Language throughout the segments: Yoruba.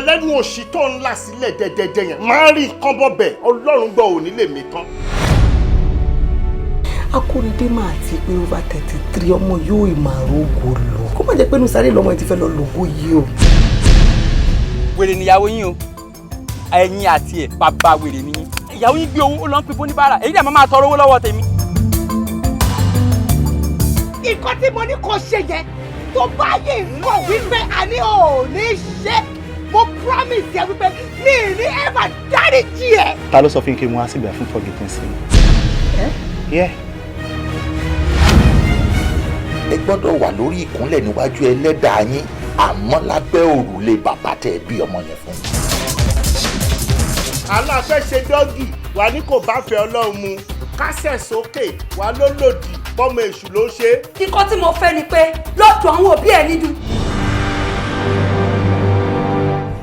Pẹ̀lẹ́nu òṣì tó ń là sílẹ̀ dẹ́dẹ́dẹ́ yẹn, máa rí nǹkan bọ́ bẹ̀. Ọlọ́run gbọ́, òní lè mi tán. Akóredé máa ti pé over 33, ọmọ yóò máa rógo lò. Kó má jẹ́ pé nùsàlẹ̀ lọ́mọ ti fẹ́ lọ lògó yìí o. Wèrè níyàwó yín o. Ẹ̀yin àti ẹ̀, bàbá wèrè nìyí. Ìyàwó yín gbé owó, ó lọ ń pín fún oníbàárà, èyí dẹ̀ máa tọrọ owó lọ́wọ́ tèmi. Nǹkan tí mo ní kó ṣe yẹn, tó bá yẹ nǹkan wípé àní ò ní ṣe, mo promise ẹ wípé mi ì ní ever dáríjì ẹ. Ta ló sọ fún yín kí n wá síbẹ̀ fún forgiveness ni? Yeah. Ẹ gbọ́dọ̀ wà lórí ìkúnlẹ̀ níwájú ẹlẹ́dàá yín, àmọ́ lábẹ́ òrùlé bàbá tẹ́ ẹ bí ọmọ yẹn fún. Aláfẹ́ ṣe doggy wà ní kò bá fẹ́ Ọlọ́run mu, kásẹ̀ sókè wà ló lòdì, bọ́mọ èṣù ló ṣe. Kíkọ́ tí mo fẹ́ ni pé lọ́dọ̀ àwọn òbí ẹ̀ nídùú.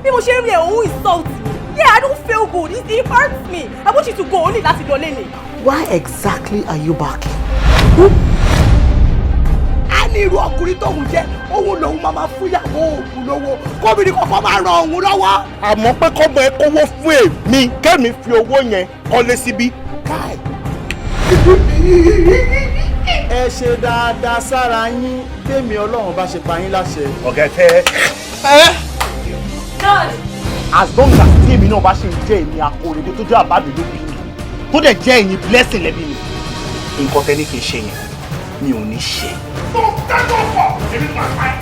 Bí mo ṣe ń rí ẹ, òun insult me. Yeah, I don't feel good. It hurts me. I want you to go only láti lọ lẹ́nu. Why exactly are you barking? A ní irú ọkùnrin tóun jẹ́, òun lòun máa fúyàwó òun lówó, kóbìnrin kọ̀ọ̀kan máa ràn òun lọ́wọ́. Àmọ́ pé kọ́mọ ẹ kówó fún èmi, kẹ́mi fi owó yẹn kọ́lé síbí káì. Ẹ ṣe dáadáa sára yín tèmi, Ọlọ́run bá ṣe pa yín láṣẹ. Ọ̀gá ẹ tẹ́ ẹ. As long as tí èmi náà bá ṣe ń jẹ́ èmi Akóredé, tó jẹ́ àbá mi ló bí mi, tó dẹ̀ jẹ́ ẹ̀yin Blessing lẹ́bí mi, nǹkan tẹ́ ní kí n ṣe yẹn, mi ò ní ṣe. Tó tẹ́tọ̀ pọ̀, èmi máa pa ẹ̀.